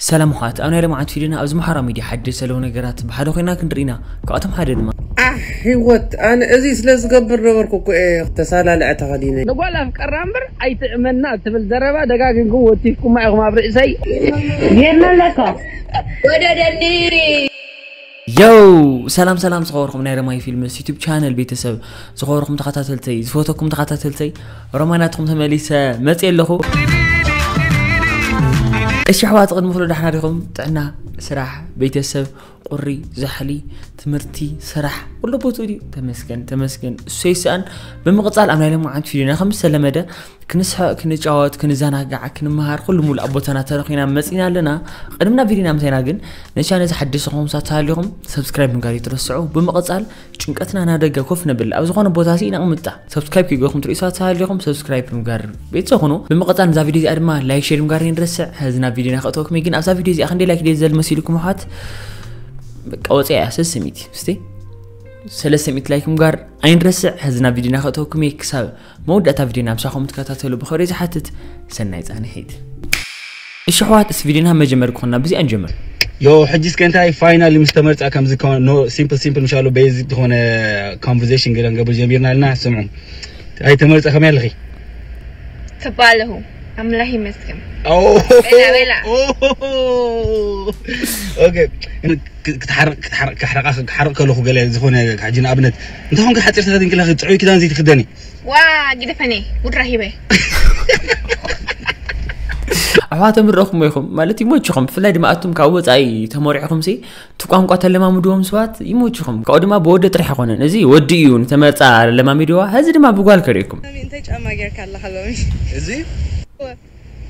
ሰላም ኣሕዋት፣ ኣብ ናይ ሎማዓንቲ ቪድዮና ኣብዚ ማሕበራዊ ሚድያ ሓደሽቲ ዘለዉ ነገራት ብሓደ ኮይና ክንርኢ ኢና። ካብኣቶም ሓደ ድማ ኣሕ፣ ህይወት፣ ኣነ እዚ ስለ ዝገብር ነበርኩ እኮ እየ ተሳላልዐ ተኸዲነ። ንጓል ኣፍቀራ እምበር ኣይትእመና እትብል ዘረባ ደጋጊምኩም ወቲፍኩማ ኢኹም ኣብ ርእሰይ። ጌርና ኣለካ ወደደኒ የው ሰላም ሰላም፣ ዝኸበርኩም ናይ ረማይ ፊልምስ ዩቱብ ቻነል ቤተሰብ፣ ዝኸበርኩም ተኸታተልተይ፣ ዝፈተኩም ተኸታተልተይ፣ ሮማናትኩም ተመሊሰ መፅእ ኣለኹ። እሺ ኣሕዋት፣ ቅድሚ ኩሉ ዳሕና ዲኹም? ጥዕና፣ ስራሕ፣ ቤተሰብ፣ ቁሪ፣ ዛሕሊ፣ ትምህርቲ፣ ስራሕ፣ ኩሉ ቦትኡ ድዩ? ተመስገን ተመስገን፣ እሱ ይስኣን። ብምቕፃል ኣብ ናይ ሎማዓንቲ ቪድዮና ከም ዝተለመደ ክንስሕቕ፣ ክንጫወት፣ ክንዘናጋዕ፣ ክንመሃር ኩሉ ሙሉእ ኣብ ቦታና ተረኺና መፂና ኣለና። ቅድሚ ናብ ቪድዮና ምሳይና ግን ነዚ ቻነል እዚ ሓደሽቲ ዝኾንኩም ሰባት ተሃሊኹም ሰብስክራይብ ምግባር ኣይትረስዑ። ብምቕፃል ጭንቀትና ናብ ደገ ኮፍ ነብል ኣብ ዝኾነ ቦታ ሲ ነቕምጣ። ሰብስክራይብ ክገብርኩም ትሪኡ ሰባት ተሃሊኹም ሰብስክራይብ ምግባር ቤተሰብ ኩኑ። ብምቕፃል ነዛ ቪድዮ እዚኣ ድማ ላይክ ሼር ምግባር ኣይንረስዕ። ሕዚ ናብ ቪድዮና ከእተወኩም እየ፣ ግን ኣብዛ ቪድዮ እዚኣ ክንደይ ላይክ ድየ ዘል መሲልኩም ኣሕዋት? በቃ ወፂኣ እያ ሰለስተ ሚእቲ እስቲ ሰለስተ ሚእቲ ላይክ ምግባር ኣይንረስዕ። ሕዚ ናብ ቪድዮና ከእተወኩም እየ ክሳብ መወዳእታ ቪድዮና ምሳኹም ትከታተሉ ብኽብሪ ዝሓትት ሰናይ ፃንሒት። እሺ ኣሕዋት፣ እስቲ ቪድዮና መጀመር ክኾንና ብዚኣ ንጀምር። ዮ ሕጂ እስከ እንታይ ፋይናሊ ምስ ተመርጻ ከምዚ ከ ኖ ሲምፕል ሲምፕል ምሻሎ ቤዚክ ዝኾነ ኮንቨርሴሽን ገለ ንገብር ጀሚርና ኣለና። ስምዑ፣ ኣይ ተመርጻ ከመይ ኣለኺ? ተባለሁ ኣምላኽ ይመስገን። ኦ ቤላ ቤላ ኦኬ። ክትሓርቕ ክትሓርቕ ክሓርቕ ከለኹ ገለ ዝኾነ ሕጂ ንኣብነት እንታይ ኾንክ ሓጺር ተኸዲንክላ ጥዑይ ክዳን ዘይትኽደኒ ዋ ግደፈኒ ውድ ራሂበ ኣሕዋቶም ርኢኹም ኢኹም ማለት ይሞችኹም። ብፍላይ ድማ ኣቱም ካብ ወፃኢ ተመሪዕኹም ሲ እቲ ቋንቋ ተለማምድዎም ሰባት ይሞችኹም። ካብኡ ድማ ብወዲ ጥራሕ ኣይኮነን፣ እዚ ወዲ እዩ ንተመርፃ ለማሚድዋ፣ ሕዚ ድማ ብጓል ከርእየኩም። ሳሚ እንታይ ጫማ ጌርካ ኣለኻ ሎሚ? እዚ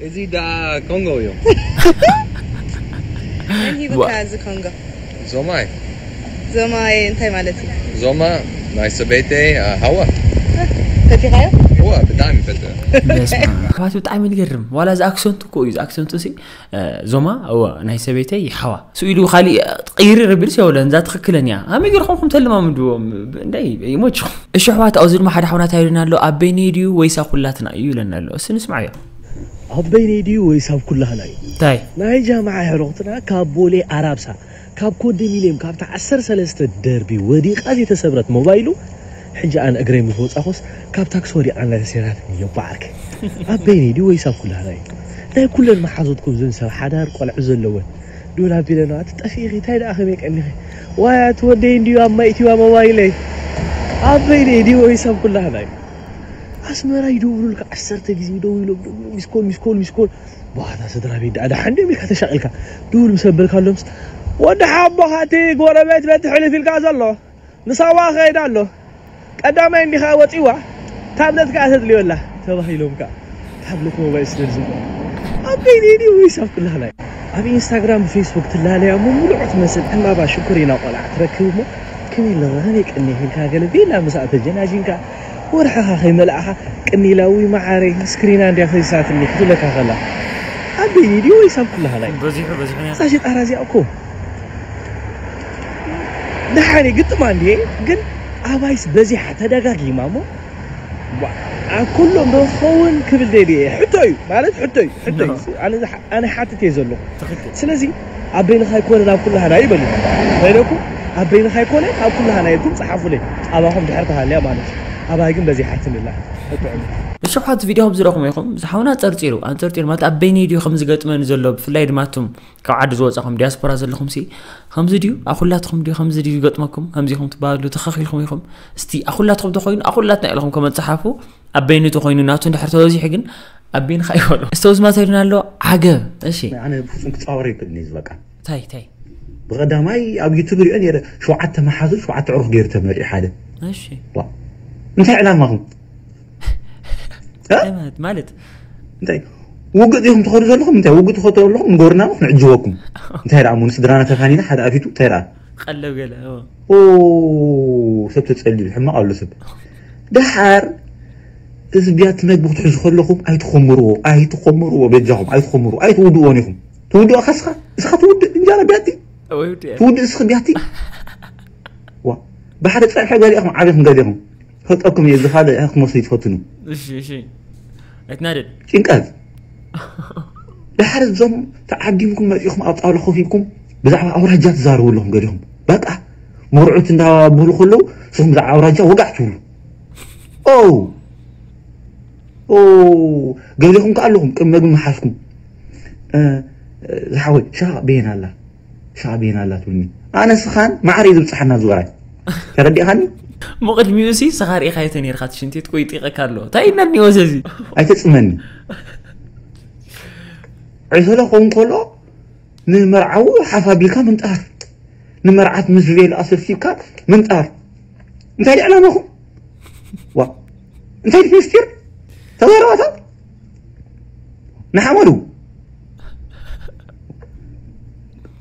እዚ ዳ ኮንጎ እዩ። መን ሂብካ እዚ ኮንጎ? ዞማይ ዞማይ እንታይ ማለት እዩ? ዞማ ናይ ሰበይተይ አ፣ ሃዋ ፈቲኻዮ? እዋ ብጣዕሚ ፈትያ። በስመ ኣብ። ኣሕዋት ብጣዕሚ ዝገርም ዋላ እዚ ኣክሰንቱ እኮ እዩ። እዚ ኣክሰንቱ ሲ እ፣ ዞማ እወ ናይ ሰበይተይ ሓዋ ስኡ ኢሉ ካሊእ ቅይሪ ርብል ሲ የብለን። እዛ ትኽክለኛ ኣመይ ገርኹም ከም ተለማምድዎም እንታይ ይሞችኹም። እሺ ኣሕዋት፣ ኣብዚ ድማ ሓደ ሓውና እንታይ ኢሉና ኣሎ? ኣበይነይ ድዩ ወይስ ኣብ ኩላትና እዩ ኢለና ኣሎ። እሲ ንስማዕዮ። ኣበይነይ ድዩ ወይስ ኣብ ኩላህና እዩ? እንታይ ናይ ጃምዓ ሕሩቕትና ካብ ቦሌ ኣራብሳ ካብ ኮንዶሚንየም ካብታ ዓሰርተ ሰለስተ ደርቢ ወዲቓ ዘይተሰብረት ሞባይሉ ሕጂ ኣነ እግረይ ምስ ወጻኹስ ካብ ታክሲ ወዲቓ እናተሰይራትኒ እዮ እባ ዓርከይ። ኣበይነይ ድዩ ወይስ ኣብ ኩላህና እዩ? ናይ ኩለን መሓዙትኩም ዝን ሰብ ሓዳር ቆልዑ ዘለወን ዱን ኣቢለና ኣቲ ጠፊእኺ እንታይ ደኣ ከመይ ቀኒኺ? ዋይ ኣቲ ወደይ እንድዩ ኣብ ማይ እትዋ ሞባይለይ። ኣበይነይ ድዩ ወይስ ኣብ ኩላህና እዩ? ኣስመራ ይደውሉልካ ዓሰርተ ግዜ ደው ኢሎም ደው ኢሎም ሚስኮል ሚስኮል ሚስኮል በኋላ ስድራ ቤት ደኣ ደሓን ድዮም ኢልካ ተሻቒልካ ድውል ምስ ኣበልካሎምስ ወዲ ሓቦኻ እቲ ጎረቤት በቲ ሕልፍ ኢልካ ዘሎ ንሳዋ ክኸይድ ኣሎ ቀዳማይ እንዲኻ ወፂዋ ታብለት ከኣ ተድልዮ ኣላ ተባሂሎም ከኣ ታብለት ሞባይል ስለ ዝብሉ ኣብ በይነይ ድዩ ወይስ ኣብ ኩላህና እዩ? ኣብ ኢንስታግራም ብፌስቡክ ትላለያ እሞ ሙሉዑ ትመስል ዕምባባ ሽኮሪና ቆልዓ ትረክብ እሞ ከመይ ኣለኺ ከመይ ቀኒኺ ኢልካ ገለ ቤላ ምስኣ ተጀናጂንካ ወርሕኻ ከይመላእኻ ቅኒላ ውይ መዓረይ ስክሪና እንድያ ፈሲሳትኒ ክትብለካ ከላ ኣብ በይነይ ድዩ ወይስ ኣብ ኩላህና እዩ? በዚሑ በዚሑ እዛ ሽጣራ እዚኣ እኮ ደሓን ግጥማ እንድየ ግን ኣባይስ በዚሓ ተደጋጊማ እሞ ኣብ ኩሎም ዶ ክኸውን ክብል ደልየ ሕቶ እዩ ማለት ሕቶ እዩ ሕቶ እዩ ኣነ ዝሓ- ኣነ ሓትት እየ ዘለኹ ስለዚ ኣብ በይንኻ ኣይኮነን ኣብ ኩላህና ይበሉ በይነኩ ኣብ በይንኻ ኣይኮነን ኣብ ኩላህና ኢልኩም ጸሓፉለይ ኣባኹም ድሕር ተሃልያ ማለት እዩ ኣባይ ግን በዚሓትንላ ሕቶ እዩ ንስኹም ቪድዮ ከም ዝረኹም ኢኹም ዝሓውና ጸርጺሩ ኣንጸርጺሩ ማለት ኣብ በይነይ ድዩ ከም ዝገጥመኒ ዘሎ ብፍላይ ድማ ኣቱም ካብ ዓዲ ዝወጻኹም ዲያስፖራ ዘለኹም ሲ ከምዚ ድዩ ኣኹላትኹም ድዩ ከምዚ ድዩ ገጥመኩም ከምዚ ኢኹም ትበሃሉ ተኸኺልኩም ኢኹም እስቲ ኣኹላትኹም ተኾይኑ ኣኹላትና ኢልኹም ኮመንት ጸሓፉ ኣብ በይኑ ተኾይኑ ናቱ እንድሕር ተበዚሑ ግን ኣብ በይንኻ ይበሎ እስተ ውዝማት ኣይዱን ኣሎ ዓገብ እሺ ኣነ ብፍጹም ክጻወር ይክእል እዩ ዝበቃ እንታይ እንታይ ብቐዳማይ ኣብ ዩቱብ ሪኦ ነረ ሸውዓተ መሓዙ ሸውዓተ ዕሩኽ ገይሩ ተመሪዑ ሓደ እሺ እንታይ ዕላማኹም ማለት እንታይ ውግእ ዲኹም ትኸዱ ዘለኹም እንታይ ውግእ ትኸዱ ኣለኹም ንጎርና ክንዕጅበኩም እንታይ ደኣ ሞ ንስድራና ተፋኒና ሓደ ኣፊቱ እንታይ ደኣ ቀለብ ገለ ሰብ ተፀልዩ ሕማቕ ኣሎ ሰብ ደሓር እዚ ብያቲ መግቢ ክትሕዙ ከለኹም ኣይትኸምርዎ ኣይትኸምርዎ በጃኹም ኣይትኸምርዎ ኣይትውድዎን ኢኹም ትውድኦ ካስኻ እስኻ ትውድእ እንጀራ ብያቲ ትውድእ እስኺ ብያቲ ብሓደ ፀብሒ ገሊእኹም ዓብኹም ገሊኹም ክፈልጠኩም እየ ዝኻልእ ክትመስሉ ይትፈትኑ እሺ እሺ ኣይትናደድ ጭንቀት ድሓር እዞም ተዓዲምኩም መፂኹም ኣብ ጣውላ ኮፍ ኢልኩም ብዛዕባ ኣውራጃ ትዛረቡ ኣለኹም። ገዲኹም በቃ መርዑት እንዳበሉ ከለዉ ንስኹም ብዛዕባ ኣውራጃ ወጋዕ ትብሉ። ኦ ኦ ገሊኹም ከ ኣለኹም ቅድሚ መግቢ መሓዝኩም። ዝሓወይ ሻቕ ቤን ኣላ ሻቕ ቤን ኣላ ትብልኒ። ኣነ ስኻን ማዕረ እዩ ዝብፅሓና ዝወራይ። ተረዲእኻኒ? ምቕድሚኡ ሲ ስኻ ርኢኻዮ ተነይርካ ትሽንቴት ቆይጢቐካ ኣሎ እንታይ ኢልና እኒኦ ዘዚ? ኣይተፅመኒ። ዕሰለ ክኸውን ከሎ ንመርዓዊ ሓፍ ኣቢልካ ምንጣር፣ ንመርዓት ምስ ቬል ኣሰብሲብካ ምንጣር። እንታይ ድዩ ዕላማኹም? ዋ እንታይ ድዩ ምስጢር? ተዛረባታ ንሓመዱ።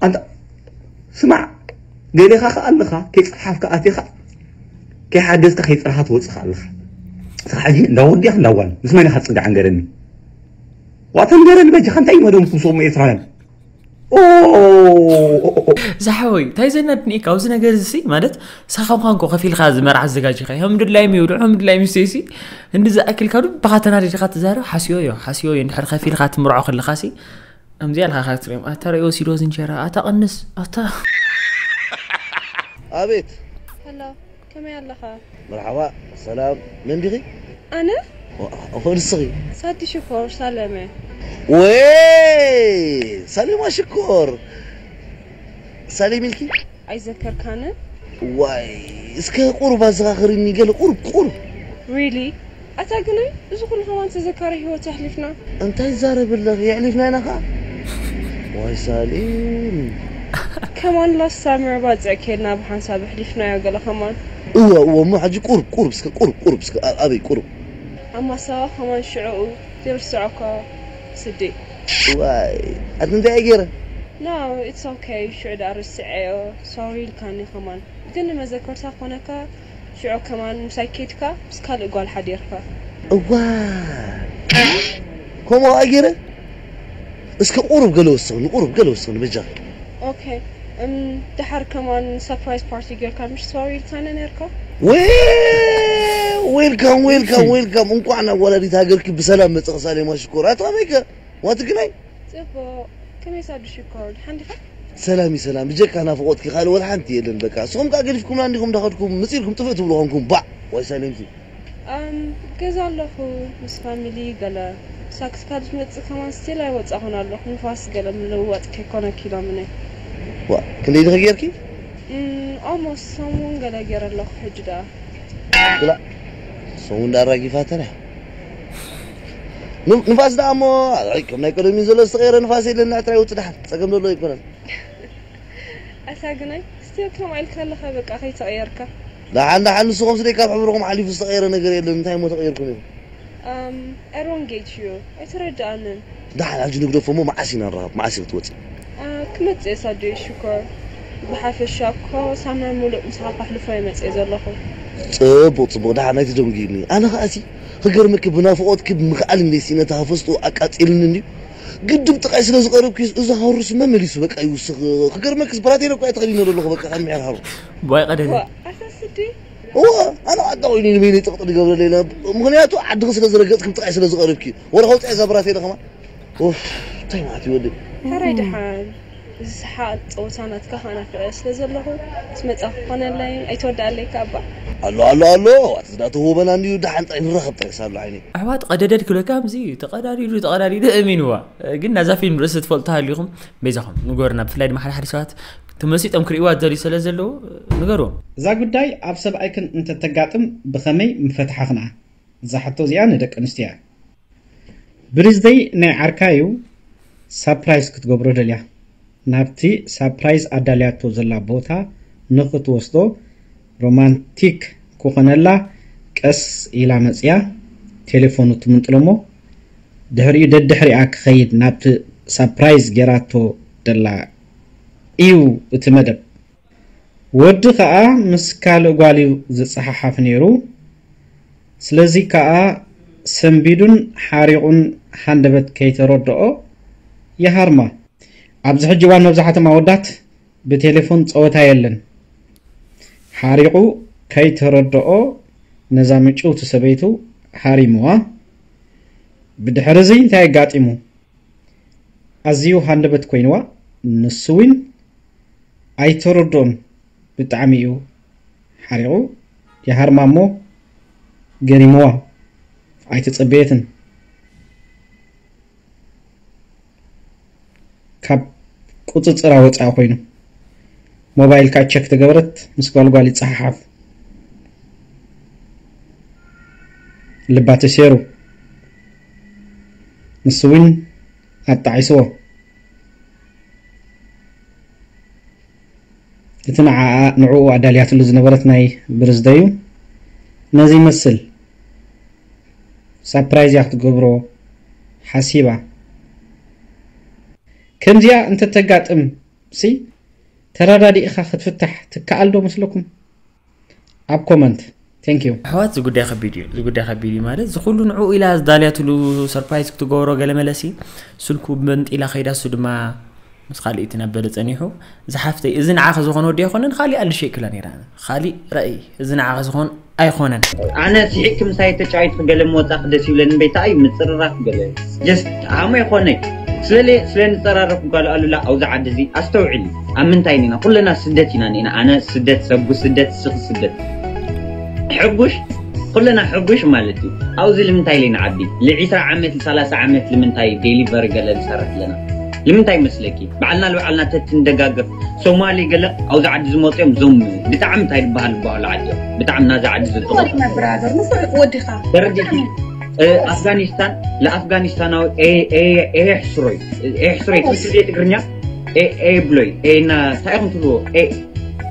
ኣንታ ስማዕ፣ ገሌኻ ከኣ ኣለኻ ከይጸሓፍካ ኣቲኻ ከይሓገዝካ ከይጸረኻ ትወጽእ ከኣ ኣለኻ። እስኻ ሕጂ እንዳ ወዲ ኢኻ እንዳ ጓል ምስ መን ኢኻ ትጽጋዕ ንገረኒ? ዋ ተንገረኒ በጃኻ እንታይ እዩ መደብኩም ሰሙ ኤርትራውያን? ዝሓወይ እንታይ ዘናድኒካ ኣብዚ ነገር እዚ ማለት ሳኻ ምዃንኮ ከፊልካ እዚ መርዓ ኣዘጋጅኻ ሕምድላይ ይብሉ ሕምድላይ ምስተይሲ እንዲ ዝኣክልካ ዱ ብኻ ተናዲድካ ትዛረብ ሓስዮ ዮ ሓስዮ ዮ እንድሕር ከፊልካ ትምርዖ ከለኻ ሲ ከምዚኣ ኢልካ ካብ ትሪኦም ኣታ ርእዮ ሲዶ ዝንጀራ ኣታ ቀንስ ኣታ ኣቤት ሄሎ ከመይ ኣለኻ? መርሓባ ሰላም መን ዲኺ? ኣነ እኹ ንስኺ? ሳዲ ሽኮር ሳለመ። ወይ ሳሌማ ሽኮር ሳሌም ኢልኪ? ኣይዘከርካንን? ዋይ እስከ ቁሩብ ኣዘኻኽርኒ ገለ ቁሩብ ቁሩብ። Really? ኣታ ግናይ እዚ ኩሉ ከማን ተዘካሪ ህይወት የሕሊፍና። እንታይ ትዛረቢ ኣለኺ? የሕሊፍና ኢና ኸዓ። ዋይ ሳሌም። ከማን last summer ባጽዕ ኬድና ብሓንሳብ ኣሕሊፍናዮ ገለ ከማን። እወ እወ እሞ ሕጂ ቁሩብ ቁሩብ እስከ ቁሩብ ቁሩብ እስከ ኣ- ኣበይ ቁሩብ። ኣብ ማሳዋ ከማን ሽዑኡ ዘይርስዖ እኳ ስዲ። ዋይ ኣቲ እንታይ እየ ገይረ? No, it's okay ሽዑ ደኣ ረስዐዮ። Sorry ኢልካኒ ከማን። ግን ንመዘከርታ ክኾነካ ሽዑ ከማን ምሳይ ኬድካ ምስ ካልእ ጓል ሓዲርካ። እዋ ከምኡ ኣገይረ እስከ ቁሩብ ገለ ወስኽኒ ቁሩብ ገለ ወስኽኒ በጃ ኦኬ እም ድሓር ከማን surprise party ጌርካ ምሽ sorry ኢልካኒ ነርካ ወይ welcome welcome welcome እንኳዕ ናብ ወላዲት ሃገርኪ ብሰላም መፀኺ ሳሌማ ሽኮር ኣቶ ኣበይከ ዋትግናይ ፅቡቅ ከመይ ሳዱ ሽኮር ድሓን ዲኻ ሰላም እዩ ሰላም ብጀካ ናፍቆትኪ ካልእ ወላ ሓንቲ የለን በቃ ንስኹም ከዓ ገዲፍኩምና እንዲኹም ዳኸድኩም ምፅኢልኩም ጥፍእ ትብሉ ኾንኩም ባዕ ወይ ሳሌምሲ ኣም ገዛ ኣለኹ ምስ ፋሚሊ ገለ ሳክስ ካብ ዝመፅእ ከማን ስቲል ኣይወፃኹን ኣለኹ ንፋስ ገለ ምልውዋጥ ከይኮነኪ ኢሎምኒ ዋ ክንደይ ድኺ ጌርኪ ኦልሞስት ሰሙን ገለ ገይረ ኣለኹ ሕጂ ደኣ ብላ ሰሙን ደኣ ኣራጊፋተን እያ ን- ንፋስ ደኣ እሞ ኣይ፣ ከም ናይ ቀደም እዩ ዘሎ ዝተቐየረ ንፋስ የለን ንዕትራ ይውፅ ደሓን ፀገም ዘሎ ኣይኮነን ኣታ ግናይ ስቲል ከምኣ ኢልካ ኣለኻ በቃ ከይተቐየርካ ደሓን ደሓን ንስኹም ስደይ ካብ ሕብርኹም ሓሊፉ ዝተቐየረ ነገር የለን እንታይ እሞ ተቐይርኩም ኢኹም Um, I don't get you. ኣይተረድኣንን። ደሓን ሕጂ ንግደፎ እሞ መዓስ ኢና ንራኸብ መዓስ ኢኺ ትወፂ Uh, ክመፅእ እየ ሳዱይ ሽኮር። ብሓፈሻ እኮ ሳመር ሙሉእ ምሳኻ ከሕልፎ እየ መፅእ ዘለኹ። ፅቡቕ ፅቡቕ ደሓን ኣይትደንጉይኒ ኣነ ኸዓ ሲ ክገርመኪ ብናፍቖትኪ ብምኽኣል እንደ ሲነታ ፈስጡ ኣቃፂልኒ እንድዩ ግድብ ጥቃይ ስለ ዝቐረብኪ እዚ ሃሩስ መመሊሱ በቃ ይውስኽ ክገርመኪ ብራቴለ እኳ እየ ተኸዲነ ዘለኹ በቃ ካብ ምሕርሃሩ ባይ ቀደለ ዋ ኣታ ስዲ እዋ ኣነ ኣጣ ኮይኑ ንበይነይ ጥቕጥቕ ይገብረለይ ኢለ ምኽንያቱ ዓድኺ ስለ ዝረገፅኪ ብጥቃይ ስለ ዝቐረብኪ ወረ ከውፅኣ እዛ ብራቴለ ከማ ኡፍ እንታይ ማለት እዩ ወደይ ሕራይ ደሓን እዚ ሰሓቕ ፀወታ ናትካ ከናፍዐ ስለ ዘለኹ ምስ መፃ ክኾነለይ ኣይትወዳኣለይ ከኣባ ኣሎ ኣሎ ኣሎ ኣቲ ዝዳ ተውበና እንድዩ ደሓን ጥራይ ንራኸብ ጥራይ ሳሉ ዓይነይ ኣሕዋት ቀደደድ ክብለካ ከምዚ እዩ ተቐዳዲዱ ተቐዳዲዱ እሚንዋ ግን ናዛ ፊልም ርእሲ ትፈልጡ ሃሊኹም በይዛኹም ንገሩና ብፍላይ ድማ ሓደ ሓደ ሰባት ተመሲጦም ክርእይዋ ዝደልዩ ስለ ዘለዉ ንገርዎም እዛ ጉዳይ ኣብ ሰብኣይክን እንተተጋጥም ብኸመይ ምፈትሓኽንኣ እዛ ሕቶ እዚኣ ንደቂ ኣንስትዮ እያ ብርዝደይ ናይ ዓርካዩ ሳፕራይዝ ክትገብሮ ደልያ ናብቲ ሳፕራይዝ ኣዳልያቶ ዘላ ቦታ ንኽትወስዶ ሮማንቲክ ክኾነላ ቀስ ኢላ መፅያ ቴሌፎኑ ትምንጥሎ እሞ ድሕሪኡ ደድሕሪኣ ክኸይድ ናብቲ ሳፕራይዝ ጌራቶ ደላ እዩ እቲ መደብ ወዲ ኸኣ ምስ ካልእ ጓል እዩ ዝጸሓሓፍ ነይሩ ስለዚ ከኣ ሰንቢዱን ሓሪቑን ሃንደበት ከይተረድኦ ይሃርማ ኣብዚ ሕጂ እዋን መብዛሕቶም ኣወዳት ብቴሌፎን ጸወታ የለን ሓሪቑ ከይተረድኦ ነዛ ምጭውቲ ሰበይቱ ሃሪምዋ ብድሕሪ እዚ እንታይ ኣጋጢሙ ኣዝዩ ሃንደበት ኮይንዋ። ንሱ እውን ኣይተረድኦን፣ ብጣዕሚ እዩ ሓሪቑ። ይሃርማ እሞ ገሪምዋ፣ ኣይተጸበየትን። ካብ ቁጽጽራ ወጻኢ ኮይኑ፣ ሞባይል ከኣ ቸክ ተገበረት፣ ምስ ጓልጓል ይጸሓሓፍ። ልባ ተሰይሩ። ንሱ እውን ኣጣዒስዎ። እቲ ንዓኣ፣ ንዕኡ ኣዳልያትሉ ዝነበረት ናይ ብርዝደዩ ነዚ ይመስል። ሳፕራይዝ እያ ክትገብሮ ሓሲባ። ከምዚኣ እንተተጋጥም ሲ ተረዳዲእኻ ክትፍታሕ ትከኣል ዶ መስለኩም? ኣብ ኮመንት። Thank you። ኣሕዋት፣ እዚ ጉዳይ ከቢድ እዩ። እዚ ጉዳይ ከቢድ እዩ ማለት፣ እዚ ኩሉ ንዕኡ ኢላ ዝዳልያትሉ ሰርፕራይዝ ክትገብሮ ገለ መለሲ፣ ስልኩ መንጢላ ከይዳ፣ እሱ ድማ ምስ ካልእ ትነበረ ጸኒሑ። ዝሓፍተይ፣ እዚ ንዓኺ ዝኾነ ወዲ ኣይኮነን፣ ካሊእ ኣልሽ ይክላ ነይራ። ካሊእ ራእይ፣ እዚ ንዓኺ ዝኾን ኣይኮነን። ኣነ ስሒቅኪ ምሳይ ተጫዊትኪ ገለ ምወጻእኪ ደስ ይብለኒ፣ እምበይታ እዩ ምጽርራፍ ገለ። ጀስት ሃሞ ይኾነይ። ስለለ-፣ ስለ ንጸራረፍ ጓል ኣሉላ፣ ኣብዚ ዓዲ እዚ ኣስተውዕሊ። ኣብ ምንታይ ኢና? ኩለና ስደት ኢና ኔና። ኣነ ስደት፣ ሰጉ ስደት፣ ስኺ ስደት። ሕጉሽ፣ ኩለና ሕጉሽ ማለት እዩ። ኣብዚ ልምንታይ ኢለ ንዓቢ? ል20 ዓመት፣ ል30 ዓመት ልምንታይ ዴሊቨሪ ገለ ንሰርሕ ኣለና? ልምንታይ መስለኪ? ባዕልና ልባዕልና ተትንደጋገፍ። ሶማሊ ገለ ኣብዚ ዓዲ ዝመፁ እዮም፣ እዞም ብጣዕሚ እንታይ ዝበሃል ዝበሃሉ ዓዲ እዮም። ብጣዕሚ ናዚ ዓዲ ዝጥቕሙ። ወድና ብራዘር፣ ንፉዕ ወዲኻ። ተረዲእኪ? እ፣ ኣፍጋኒስታን፣ ለኣፍጋኒስታናዊ ኤ-፣ ኤ-፣ ኤሕስሮይ፣ ኤሕስሮይ፣ ትምህርቲ ቤት ትግርኛ፣ ኤ-፣ ኤ ብሎይ፣ ኤ እና፣ እንታይ ኢኹም ትብልዎ? ኤ-፣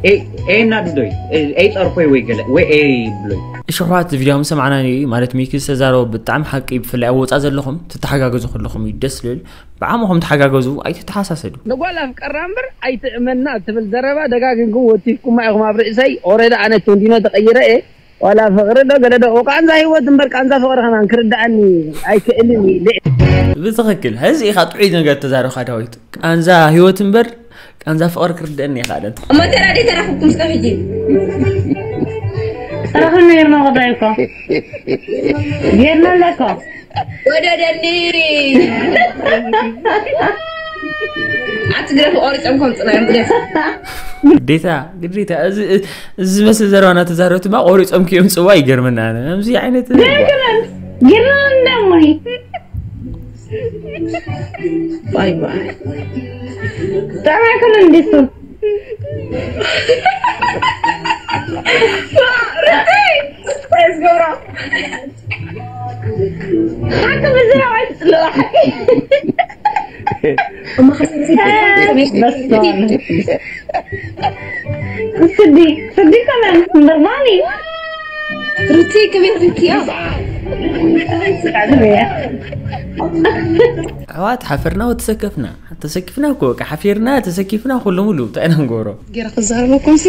ኤ-፣ ኤ እና ዱዶይ፣ ኤ-፣ ኤ ጸርፎይ ወይ ገለ፣ ወይ ኤ ብሎይ። እሺ ኣሕዋት፣ እዚ ቪድዮ ምስ ሰማዕና እዩ፣ ማለት ሚኪ ዝተዛረቦ ብጣዕሚ ሓቂ፣ ብፍላይ ኣብ ወፃእ ዘለኹም ትተሓጋገዙ ከለኹም እዩ ደስ ዝብል። ብዓቕምኹም ተሓጋገዙ፣ ኣይትተሓሳሰዱ። ንጓል ኣፍቀራ እምበር ኣይትእመና እትብል ዘረባ ደጋጊምኩም ወቲፍኩማ ኢኹም ኣብ ርእሰይ። ኦረዲ ኣነ ቴንዲኖ ተቐይረ እየ። ዋላ ፍቕሪ ዶ ገለ ዶ፣ ቃንዛ ህይወት እምበር ቃንዛ ፍቕሪ ከማን ክርድኣኒ ኣይክእልን እዩ። ልዕ። ብትኽክል። ሕዚ ኢኻ ጥዑይ ነገር ተዛረብካ ዳዊት። ቃንዛ ህይወት እምበር ቃንዛ ፍቕሪ ክርድኣኒ ኣይኽኣለን። እሞ ተራዲ ተራኽብኩም እስከ ሕጂ። ተራኽብና ጌርና ወዳይ እኮ። ጌርና ኣለኮ። ወደደኒ። ኣቲ ግደፉ፣ ቆሪጾም ከምጽና እዮም፣ ግደፉ። ግዴታ፣ ግዴታ። እዚ፣ እዚ ዝመስል ዘረባ እናተዛረብቲ ማ ቆሪጾም ከየምጽዋ ይገርመና። ኣነ ከምዚ ዓይነት ገርመን፣ ገርመን እንደሞይ። ባይ ባይ። ብጣዕሚ ኣይኮነን እንዴ እሱ? ርትይ! ሰርፕራይዝ ገብሮ። ሓቂ ብዛዕባ ኣይትጽልዋ። እማ ከመይ ርትይ? ስዲ፣ ስዲ ከመን ኖርማሊ። ርትይ ከመይ ርትይ? ኣሕዋት ሓፈርና ወተሰከፍና። ተሰኪፍና እኮ፣ በቃ ሓፊርና፣ ተሰኪፍና፣ ኩሉ ሙሉ፣ እንታይ ኢና ንገብሮ? ገይረ ክዛረበኩም ሲ፣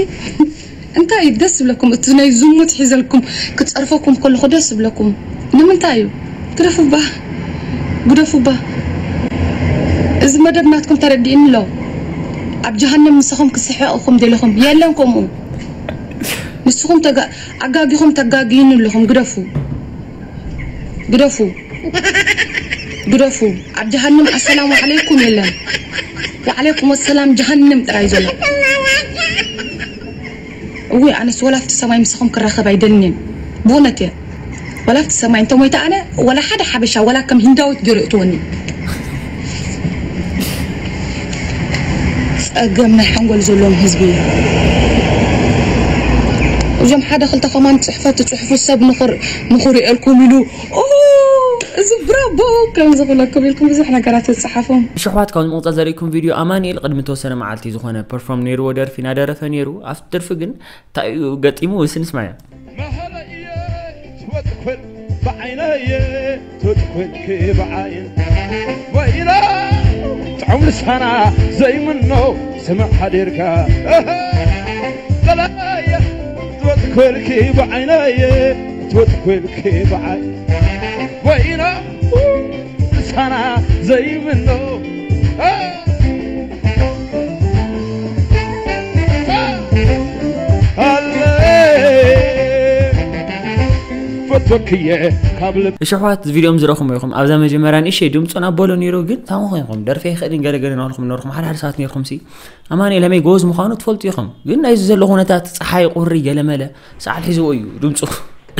እንታይ እዩ ደስ ዝብለኩም? እቲ ናይ ዝሙት ሒዘልኩም ክጸርፈኩም ከለኹ ደስ ዝብለኩም ንምንታይ እዩ? ግደፉባ፣ ግደፉባ። እዚ መደብ ናትኩም ተረዲእኒ ኣሎ። ኣብ ጀሃነም ምሳኹም ክስሕቕ እኹም ደለኹም። የለን ከምኡ። ንስኹም ተጋ-፣ ኣጋጊኹም ተጋግዩኒ ኣለኹም። ግደፉ። ግደፉ። ግደፉ። ኣብ ጀሃነም ኣሰላሙ ዓለይኩም የለን። ወዓለይኩም ኣሰላም ጀሃነም ጥራይ ዘሎ። እውይ፣ ኣነስ ወላ ኣብቲ ሰማይ ምሳኹም ክራኸብ ኣይደልንን። ብእውነት እየ። ወላ ኣብቲ ሰማይ እንተ ሞይተ ኣነ፣ ወላ ሓደ ሓበሻ፣ ወላ ከም ሂንዳዊት ገይሩ የእትወኒ። ጸገም ናይ ሓንጎል ዘለዎም ህዝቢ እዩ። እዞም ሓደ ክልተ ከማን ጽሕፈት ትጽሕፉ ሰብ ንኽር-፣ ንኽርእየልኩም ኢሉ፣ ኦ፣ እዚ ብራቦ ከም ዝኽለኩም ኢልኩም ብዙሕ ነገራት ትጽሓፉ። እሺ ኣሕዋት፣ ካብ ምቕጻል ዘርእኩም ቪድዮ ኣማኑኤል ቅድሚ ተወሰነ መዓልቲ ዝኾነ ፐርፎርም ነይርዎ ደርፊ እናደረፈ ነይሩ። ኣብቲ ደርፊ ግን እንታይ እዩ ገጢሙ? እስኪ ንስማዮ። መሃለየ ትወጥኩል ብዓይነየ ትወጥኩል ክብዓይን ወይና ጥዑም ልሳና ዘይምኖ ስምዕ ሓዲርካ። እህ፣ ገላየ ትወጥኩል ክብዓይነየ ትወጥኩል ክብዓይ ወይና ልሳና ዘይምኖ። እህ፣ ኣለ ፈቶ ክየ ካብ ልብ እሺ ኣሕዋት፣ እዚ ቪድዮም ዝረኹም ኢኹም። ኣብዛ መጀመርያ ንእሽተይ ድምፁን ኣበሎ ነይሩ፣ ግን ታሞ ኮይንኩም ደርፊ ኣይኽእልን ገለ ገለ እናበልኩም ነበርኩም። ሓደ ሓደ ሰባት ነርኩም ሲ ኣማኑኤል ለመይ ጎበዝ ምዃኑ ትፈልጡ ኢኹም። ግን ናይዚ ዘሎ ኩነታት ፀሓይ ቁሪ ገለመለ ሰዓል ሒዝዎ እዩ ድምፁ።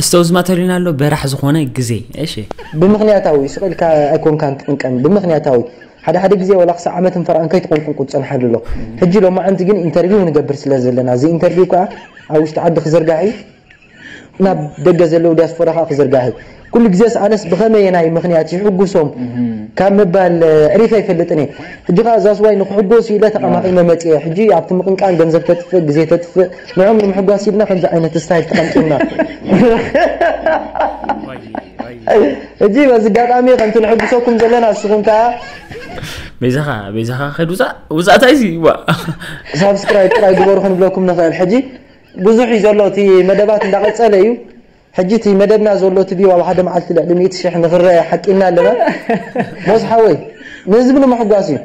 እስተውዝማ ተሊና ኣሎ በራሕ ዝኾነ ግዜ። እሺ ብምኽንያታዊ ስቕ ኢልካ ኣይኮንካን ትቕንቀን፣ ብምኽንያታዊ ሓደ ሓደ ግዜ ዋላ ክሳዕ ዓመትን ፈርቓን ከይትቕንቁን ክትጸንሓሉ ኣሎ። ሕጂ ሎማዓንቲ ግን ኢንተርቪው ንገብር ስለ ዘለና፣ እዚ ኢንተርቪው ከኣ ኣብ ውሽጢ ዓዲ ክዝርጋሕ እዩ፣ ናብ ደገ ዘለዉ ዲያስፖራ ከኣ ክዝርጋሕ እዩ። ኩሉ ግዜስ ኣነስ ብኸመየናይ ምኽንያት ይሕጉሶም ካብ ምባል ኣዕሪፈ ኣይፈልጥን እየ። ሕጂ ከኣ እዛ ስዋይ ንክሕጎሱ ኢለ ተቐማቒመ መጽየ። ሕጂ ኣብቲ ምቕንቃን ገንዘብ ተጥፍእ፣ ግዜ ተጥፍእ፣ ንዖም ንምሕጓስ ኢልና ከምዚ ዓይነት ስታይል ተቐምጢልና። ሕጂ በዚ ኣጋጣሚ ከምቲ ንሕጉሰኩም ዘለና ንስኹም ከኣ በይዛኻ በይዛኻ ከይድ ውፃእ ውፃእ እንታይ ሲ ዋ ሳብስክራይብ ጥራይ ግበሩ ክንብለኩም ንኽእል። ሕጂ ብዙሕ እዩ ዘሎ፣ እቲ መደባት እንዳቐጸለ እዩ። ሕጂ እቲ መደብና ዘሎ እቲ ቪው ኣብ ሓደ መዓልቲ ልዕሊ ሚእቲ ሽሕ ንኽረአ ሓቂና ኣለና። ሞስ ሓወይ ንህዝቢ ንምሕጓስ እዩ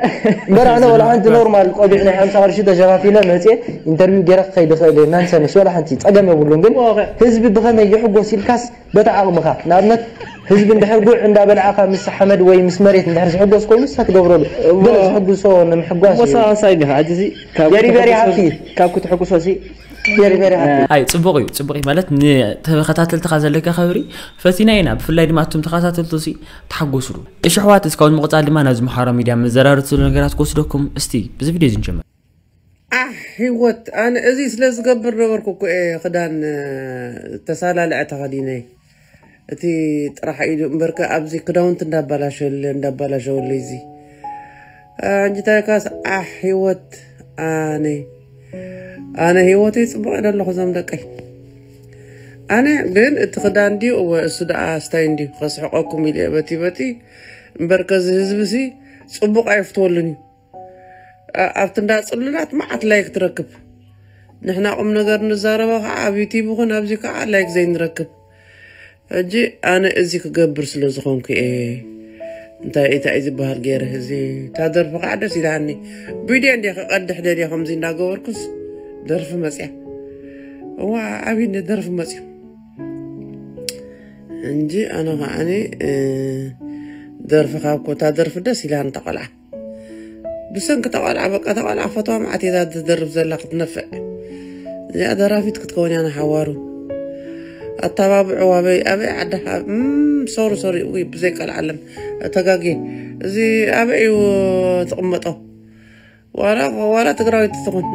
እምበር ኣነ ወላ ሓንቲ ኖርማል ቆቢዕ ናይ ሓምሳ ቅርሺ ተሸፋፊነ መፅየ ኢንተርቪው ገይረ ክኸይድ ይኽእል እየ ናንሰንስ ወላ ሓንቲ ፀገም የብሉን። ግን ህዝቢ ብኸመይ ይሕጎስ ኢልካስ በታ ዓቕምኻ ንኣብነት ህዝቢ እንድሕር ጉዕ እንዳበልዓኻ ምስ ሓመድ ወይ ምስ መሬት እንድሕር ዝሕጎስ ኮይኑ ንሳ ትገብረሉ ገለ ዝሕጉሶ ንምሕጓስ እዩ። ወሳወሳይ እንዲኻ ሕጂ እዚ ካብ ጀሪ በሪ ክትሕጉሶ- ሓብቲ ካብ ክትሕጉሶ ሲ ጀሪ በሪ ሓብቲ ኣይ ጽቡቕ እዩ ጽቡቕ እዩ ማለት ንተኸታተልትኻ ዘለካ ክብሪ ፈቲና ኢና። ብፍላይ ድማ ኣቱም ተኸታተልቱ ሲ ተሓጎስሉ። እሺ ኣሕዋት እስካብ ምቕጻል ድማ ናብዚ ምሓሮ ሚድያ መዘራረብቲ ዘሎ ነገራት ክወስደኩም እስቲ ብዚ ቪድዮ እዚ ንጀምር። ኣሕ ህይወት ኣነ እዚ ስለ ዝገብር ነበርኩ እኮ እየ ክዳን ተሳላልዐ ተኸዲነ። እቲ ጥራሕ ኢሉ እምበርከ ኣብዚ ክዳውንቲ እንዳባላሸለ እንዳባላሸወለይ እዚ እንጅታይካስ ኣሕ ህይወት ኣነ ኣነ ህይወተይ ጽቡቕ እየ ደለኹ እዞም ደቀይ። ኣነ ግን እቲ ክዳን ድዩ እወ እሱ ደኣ ስታይ እንድዩ ከስሕቀኩም ኢለ በቲ በቲ እምበርከ እዚ ህዝቢ ሲ ጽቡቕ ኣይፍትወሉን እዩ። ኣብቲ እንዳ ጽሉላት መዓት ላይክ ትረክብ። ንሕና ቁም ነገር ንዛረባ ከዓ ኣብ ዩቲብ ይኹን ኣብዚ ከዓ ላይክ ዘይንረክብ። ሕጂ ኣነ እዚ ክገብር ስለ ዝኾንኩ እየ። እንታይ እንታይ ዝበሃል ገይረ እዚ እታ ደርፊ ከዓ ደስ ኢላኒ። ቪድዮ እንደ ክቐድሕ ደልየ ከምዚ እንዳገበርኩስ ደርፊ መፅያ። እዋ ኣብይ እንደ ደርፊ መፅዩ እንጂ ኣነ ከዓኒ ደርፊ ካብ ኮታ ደርፊ ደስ ኢላኒ ተቆልዓ። ብሰንኪ ተቆልዓ በቃ ተቆልዓ ፈትዋ መዓት እያ ትደርፍ ዘላ ክትነፍዕ። እዚኣ ደራፊት ክትከውን እያ ንሓዋሩ። ኣተባብዕዋ ኣበይ ኣበይ ዓድኻ ሶሪ ሶሪ ውይ ብዘይ ቀልዓለም ተጋግየ። እዚ ኣበይ እዩ ትቕመጦ? ዋላ ዋላ ትግራዊት ትኹን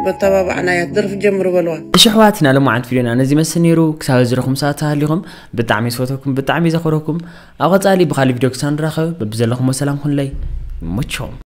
መተባባዕናያ ደርፊ ጀምሩ በልዋ። እሺ ኣሕዋት ናይ ሎማዓንቲ ቪድዮና ነዚ ይመስል ነይሩ። ክሳብ ዝረኹም ሰዓት ተሃሊኹም ብጣዕሚ ዝፈተኩም ብጣዕሚ ዘኽብረኩም። ኣብ ቀጻሊ ብኻልእ ቪድዮ ክሳብ ንራኸብ በብዘለኹሞ ሰላም ኩኑለይ። ይመችኹም።